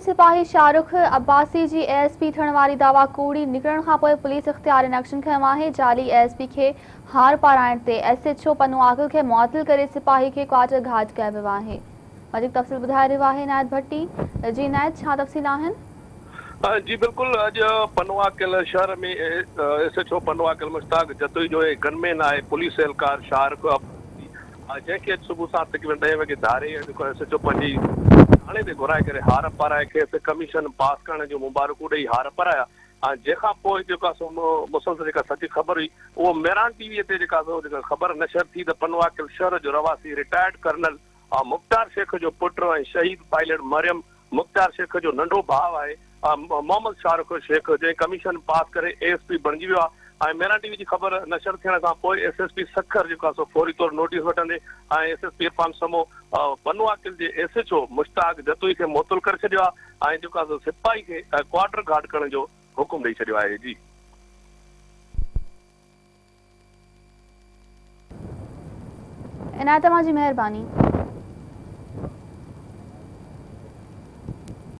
سپاهي شاهرخ عباسي جي اي S P ٿيڻ واري دعويٰ ڪوڙي نڪرڻ کانپوء پوليس اختيارين ايڪشن کنيو آهي، جعلي اي ايس پي کي هار پارائڻ تي ايس ايڇ او پنوعاقل کي معطل ڪري سپاهي کي ڪوارٽر گهاٽ ڪيو ويو آهي. وڌيڪ تفصيل ٻڌائي رهيو آهي عنايت ڀٽي. جي عنايت ڇا تفصيل آهن؟ جي بلڪل اڄ پنوعاقل شهر ۾ S H O Pano Aqil Mushtaq Jatoi جو هي گن مين آهي پوليس اهلڪار شاهرخ عباسي جنهن کي اڄ صبح سان تقريبن ڏهين وڳي ڌاري جيڪو ايس ايڇ او پنهنجي ٿاڻي تي گهرائي ڪري هار پارائي کيس ڪميشن پاس ڪرڻ جون مبارڪون ڏئي هار پارايا ۽ جنهن کان پوء جيڪا سو مسلسل جيڪا سچي خبر هئي اهو مهراڻ ٽي وي تي جيڪا سو جيڪا خبر نشر ٿي ته پنوعاقل شهر جو رهواسي رٽائرڊ ڪرنل مختيار شيخ جو پٽ ۽ شهيد پائلٽ مريم مختيار شيخ جو ننڍو ڀاء آهي محمد شاهه رخ شيخ جنهن ڪميشن پاس ڪري اي ايس پي بڻجي ويو آهي ۽ ميران ٽي وي جي خبر نشر ٿيڻ کان پوء ايس ايس پي سکر جيڪو آهي سو فوري طور نوٽيس وٺندي ۽ S S P Irfan Samo Pano Aqil جي S H O Mushtaq Jatoi کي معطل ڪري ڇڏيو آهي ۽ جيڪو آهي سو سپاهي کي ڪوارٽر گارڊ ڪرڻ جو حڪم ڏئي ڇڏيو آهي جي. عنايت اوهان جي مهرباني.